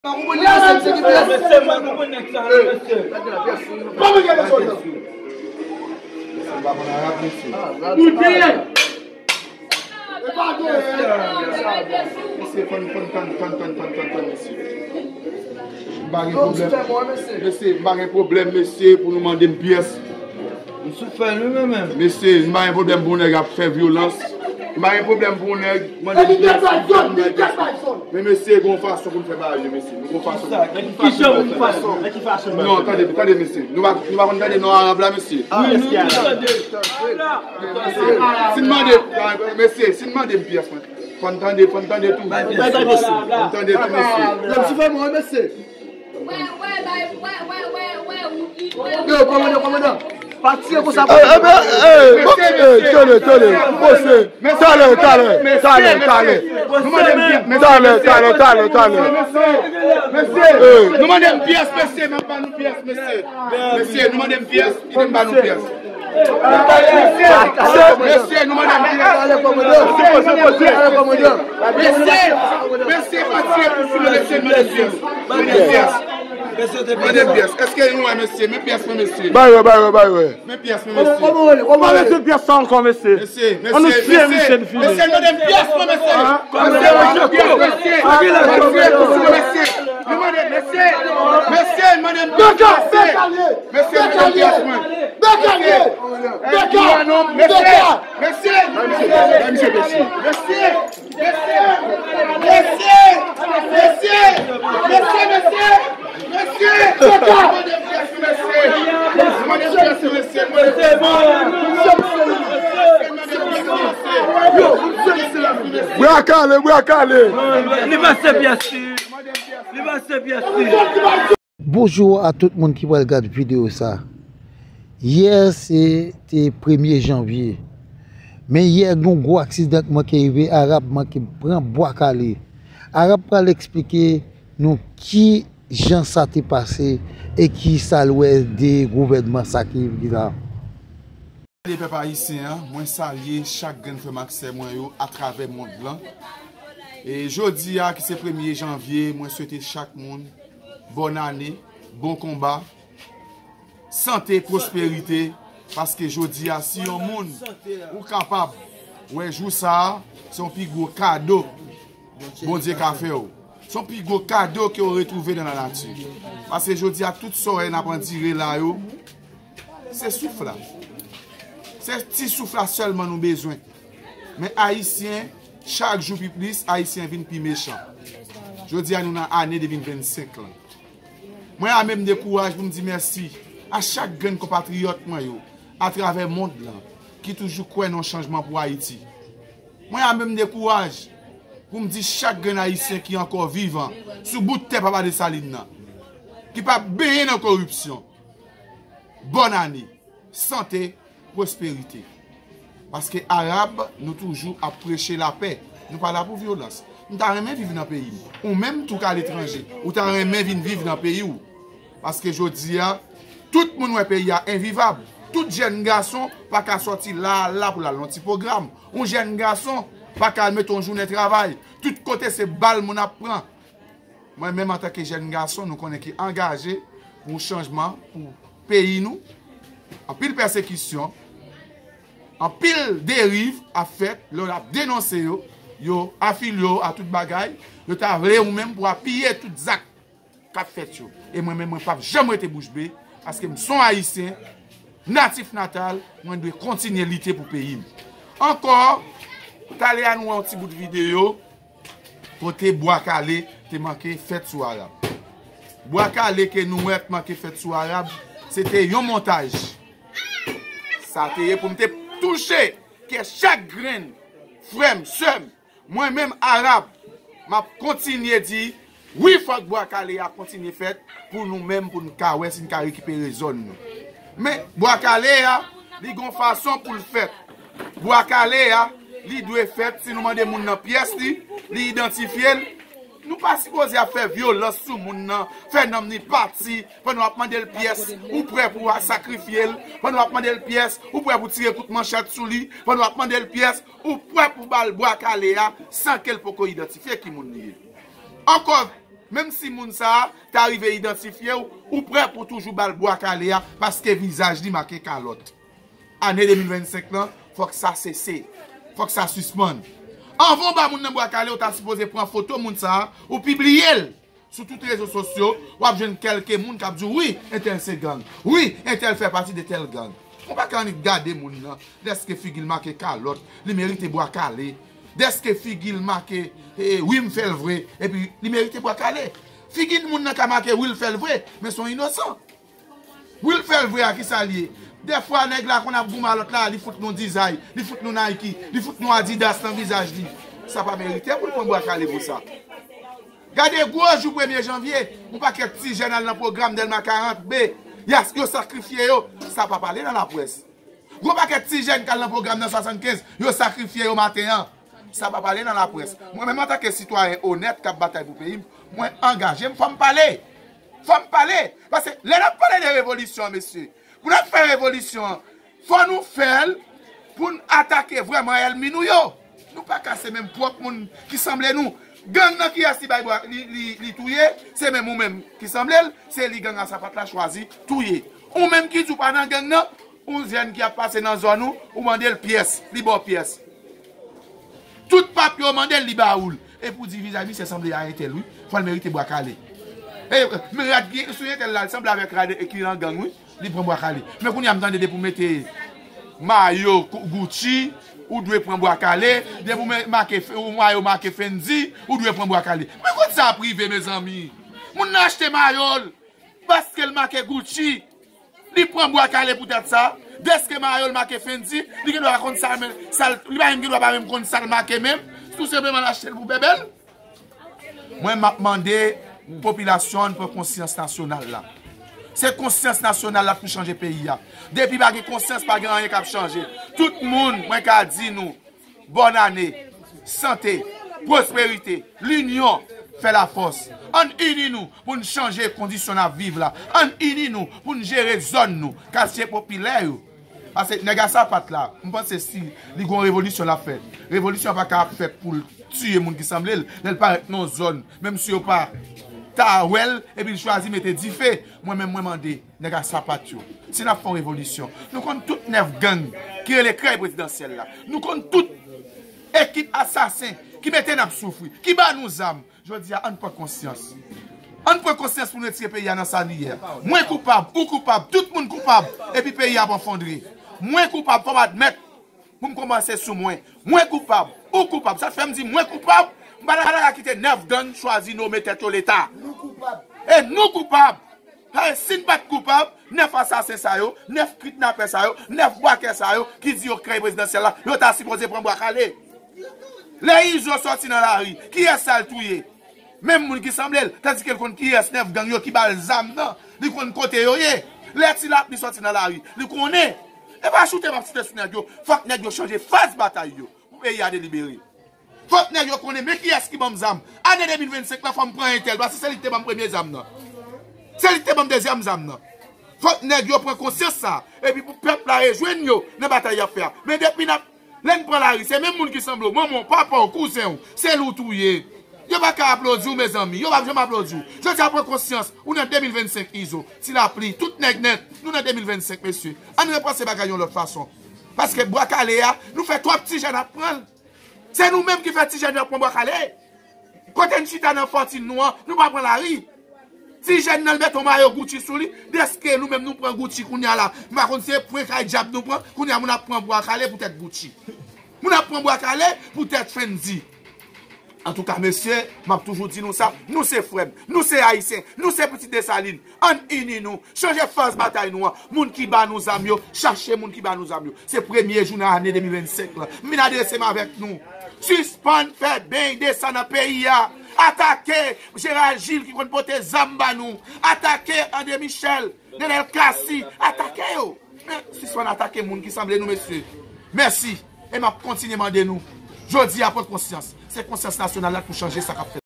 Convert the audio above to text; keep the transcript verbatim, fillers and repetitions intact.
Mesye, m pa konprann nèg sa, mesye. Pa mwen gen bezwen. Mesye, m pa konn arab, mesye. Mesye, fò n, fò n tann, tann, tann, tann, tann, tann, mesye. M pa gen pwoblèm. Mesye, m pa gen pwoblèm, mesye, pou nou mande m pyès. M sou fè l, wi, mwen menm. Mesye, m pa gen pwoblèm pou yon nèg ap fè vyolans. M pa gen pwoblèm pou yon nèg mande m pyès. Men mesye, gen yon fason pou n fè bagay yo, mesye. Nou gen yon fason. Nan ki fason? Nan ki fason? Non, tande, tande, mesye. Nou pa, nou pa konn tande non arab la, mesye. Mesye, si n mande, mesye, si n mande m pyès, mwen, fò n tande, fò n tande tou. Fò n tande tou, mesye. Yo, kòmandan, kòmandan. Pa tire konsa. Eh, eh, eh, eh, tande, tande, pose. Talè, talè, talè, talè. Talè, talè, talè, talè. Mesye, nou mande m pyès, mesye, m ap ba nou pyès, mesye. Mesye, nou mande m pyès, kite m ba nou pyès. Mesye, mesye, nou mande m pyès. Mesye, mesye, pa tire pou sou mwen, mesye, mande m pyès. Mande m pyès. Mande m pyès. Èske nou wè, mesye? Men pyès mwen, mesye. Bay wè, bay wè, bay wè. Men pyès mwen, mesye. Kòman, kòman, kòman, mesye, pyès sa ankò, mesye. Mesye, mesye, mesye, mesye, nou mande m pyès mwen, mesye. Mesye, nou mande m pyès, mesye. Mesye, mesye, mesye. Nou mande, mesye. Mesye, nou mande m pyès, mesye. Mesye, nou mande m pyès mwen. Mesye, mesye, mesye. Mesye, mesye, mesye. Mesye, mesye, mesye. Mesye, mesye. Mesye, mesye. Bwa kale, bwa kale. Li pase pyès li. Li pase pyès li. Bonjou a tout moun ki pral gad videyo sa. Yè se te premye janvye. Men yè gen yon gwo aksidan ki manke rive, Arab manke pran bwa kale. Arab pral eksplike nou ki jan sa te pase e ki sa l wè de gouvènman sa ki, ki la. Salye pèp ayisyen an, mwen salye chak grenn frè m ak sè mwen yo atravè mond lan. E jodi a ki se premye janvye, mwen swete chak moun bòn ane, bon konba, sante, pwosperite, paske jodi a si yon moun ou kapab wè jou sa a, se yon pi gwo kado Bondye ka fè w. Se yon pi gwo kado ke w retwouve nan lanati. Paske jodi a tout sa w wè n ap andire la yo, se souf la. Se ti souf la sèlman nou bezwen. Men ayisyen, chak jou pi plis, ayisyen vin pi mechan. Jodi a nou nan ane de mil vennsenk lan. Mwen ame m dekouraj pou m di mèsi a chak grenn konpatriyòt mwen yo atravè mond lan ki toujou kwè nan chanjman pou Ayiti. Mwen ame m dekouraj pou m di chak grenn ayisyen ki ankò vivan sou bout tè Papa Desalin nan, ki pa benyen nan koripsyon, bòn ane, sante, pwosperite. Paske Arab, nou toujou ap preche lapè. Nou pa la pou vyolans. M ta renmen viv nan peyi m. Ou menm tou k aletranje, ou ta renmen vin viv nan peyi w. Paske jodi a, tout moun wè peyi a envivab. Tout jèn gason pa ka sòti la a la pou l al nan ti pwogram. Yon jèn gason pa ka al mete yon jounen travay. Tout kote se bal moun ap pran. Mwen menm antanke jèn gason, nou konnen ki angaje pou chanjman pou peyi nou. Anpil pèsekisyon, anpil deriv ap fèt, lè w ap denonse yo, yo afilye w a tout bagay, yo ta vle ou menm pou apiye tout zak k ap fèt yo. E mwen menm, mwen p ap janm rete bouch be, paske m se yon Ayisyen, natif natal, mwen dwe kontinye lite pou peyi m. Ankò, talè a nou wè yon ti bout videyo kote bwa kale te manke fèt sou Arab. Bwa kale ke nou wè t manke fèt sou Arab, se te yon montaj. Sa te ye pou m te touche kè chak grenn frè m, sè m, mwen menm Arab, m ap kontinye di, wi, fòk bwa kale a kontinye fèt pou nou menm, pou n ka wè si n ka rekipere zòn nou. Men, bwa kale a, li gon fason pou l fèt. Bwa kale a, li dwe fèt, si nou mande moun nan pyès li, li idantifye l. Nou pa sipoze ap fè vyolans sou moun nan, fè nanm ni pati, pandan w ap mande l pyès, ou prè pou w sakrifye l, pandan w ap mande l pyès, ou prè pou tire kout manchèt sou li, pandan w ap mande l pyès, ou prè pou ba l bwa kale a, san ke l poko idantifye ki moun li ye. Ankò, Menm si moun sa a ta rive idantifye w, ou prè pou toujou ba l bwa kale a paske vizaj li make kalòt. Ane de mil vennsenk lan, fòk sa sese. Fòk sa sispann. Anvan w ba moun nan bwa kale, ou ta sipoze pran foto moun sa a, ou pibliye l sou tout rezo sosyo, w ap jwenn kèlke moun k ap di w, wi, entèl se gang. Wi, entèl fè pati de tèl gang. Ou pa ka annik gade moun nan, dèske figi l make kalòt, li merite bwa kale. Dèske figi l make, eh, wi, m fè l vre, epi li merite bwa kale. Figi moun nan ka make wi, l fè l vre, men se yon inosan. Wi, l fè l vre a, kisa l ye? Dèfwa, nèg la konn ap goumen a lòt la, li fout nou dizay, li fout nou Nike, li fout nou Adidas nan vizaj li. Sa pa merite pou l pran bwa kale pou sa. Gade gwo jou premye janvye, yon pakèt ti jèn al nan pwogram Dèlma karant B, y a, yo sakrifye yo, sa pa pale nan laprès. Gwo pakèt ti jèn k al nan pwogram nan swasannkenz, yo sakrifye yo maten an. Sa pa pale nan laprès. Mwen menm antanke sitwayen onèt k ap batay pou peyi m, mwen angaje m, fò m pale. Fò m pale. Paske lè n ap pale de revolisyon, mesye, pou n ap fè revolisyon an, fò nou fè l pou n atake vrèman ènmi nou yo. Nou pa ka se menm pwòp moun ki sanble nou. Gang nan kiyès li bay bwa, li, li, li touye, se menm ou menm ki sanble l, se li gang a sapat la chwazi touye. Ou menm ki di w pa nan gang nan, yon jèn ki ap pase nan zòn ou, ou mande l pyès, li ba w pyès. Tout pap yo mande l, li ba ou l. Epi w di vizaj misye sanble a entèl wi, fò l merite bwa kale. E, men rad ki sou entèl la, l sanble avèk rad ki nan gang wi, li pran bwa kale. Men kounye a m tande depi w mete mayo Kou-, Gucci, ou dwe pran bwa kale, depi w me-, make fe-, ou mayo make Fendi, ou dwe pran bwa kale. Men kot sa ap rive, mezanmi? Moun nan achte mayo l, paske l make Gucci, li pran bwa kale poutèt sa. Dèske mayo l make Fendi, li gendwa pa konn sa, men, sa l, li pa menm gendwa pa menm konn sa l make menm. Tou senpleman l achte l pou bèbè l. Mwen, m ap mande popilasyon an pran konsyans nasyonal la. Se konsyans nasyonal la pou chanje peyi a. Depi pa gen konsyans, pa gen anyen k ap chanje. Tout moun, mwen ka di nou, bòn ane, sante, pwosperite, linyon fè lafòs. Ann ini nou pou n chanje kondisyon n ap viv la. Ann ini nou pou n jere zòn nou, katye popilè yo. Paske nèg a sapat la, m panse si li gon revolisyon l ap fè, revolisyon an pa ka ap fèt pou l tiye moun ki sanble l, lè l parèt nan zòn, menm si yo pa ta wè l, epi l chwazi mete dife. Mwen menm, mwen mande nèg a sapat yo, si n ap fè yon revolisyon, nou konn tout nèf gang ki rele Krèy Prezidansyèl la. Nou konn tout ekip asasen ki mete n ap soufri, ki ba nou zam. Jodi a, ann pran konsyans. Ann pran konsyans pou n retire peyi a nan sa li ye a. Mwen koupab, ou koupab, tout moun koupab, epi peyi a ap efondre. Mwen koupab, fò m admèt, pou m kòmanse sou mwen. Mwen koupab, ou koupab. Sa k fè m di mwen koupab, m pa ta ka kite nèf gang chwazi nome tèt yo Leta. E nou koupab. Paske si n pa t koupab, nèf asasen sa yo, nèf kidnapè sa yo, nèf bwakè sa yo ki di yo Krèy Prezidansyèl la, yo ta sipoze pran bwa kale. Lè Izo sòti nan lari, kiyès sa l touye? Menm moun ki sanble l, tandike l konn kiyès nèf gang yo ki ba l zam nan, li konn kote yo ye. Lè Ti Lapli sòti nan lari, li konnen. E pa choute m ap choute sou nèg yo, fòk nèg yo chanje faz batay yo pou peyi a delibere. Fòk nèg yo konnen men kiyès ki ban m zam. Ane de mil vennsenk la, fò m pran entèl, paske se li ki te ban m premye zam nan. Se li ki te ban m dezyèm zam nan. Fòk nèg yo pran konsyans sa, epi pou pèp la rejwenn yo nan batay y ap fè a. Men depi n ap, lè n pran lari, se menm moun ki sanble w, manman w, papa w, kouzen w, se li w touye. Yo pa ka aplodi w, mezanmi, yo p ap janm aplodi w. Jodi a, pran konsyans, ou nan de mil vennsenk, Izo, Ti Lapli, tout nèg nèt, nou nan de mil vennsenk, mesye. Ann repanse bagay yon lòt fason. Paske bwa kale a, nou fè twòp ti jèn ap pran l. Se nou menm ki fè ti jèn yo ap pran bwa kale. Kote n chita nan fòtin nou an, nou pa pran lari. Ti jèn nan, l mete yon mayo Gucci sou li, dèske nou menm nou pran Gucci kounye a la. M pa konn se pwen kay dyab nou pran, kounye a moun ap pran bwa kale poutèt Gucci. Moun ap pran bwa kale poutèt Fendi. Antouka, mesye, m ap toujou di nou sa, nou se frè m, nou se Ayisyen, nou se pitit Desalin. Ann ini nou, chanje faz batay nou an. Moun ki ba nou zam yo, chache moun ki ba nou zam yo. Se premye jou nan ane de mil vennsenk lan. M vin adrese m avèk nou. Sispann fè beny de san nan peyi a. Atake Jeral Gil ki konn pote zam ba nou. Atake André Michel, Nenel Cassy. Atake yo. Men sispann atake moun ki sanble nou, mesye. Mèsi. E m ap kontinye mande nou. Jodi a, pran konsyans. Se konsyans nasyonal la k pou chanje sa k ap fèt.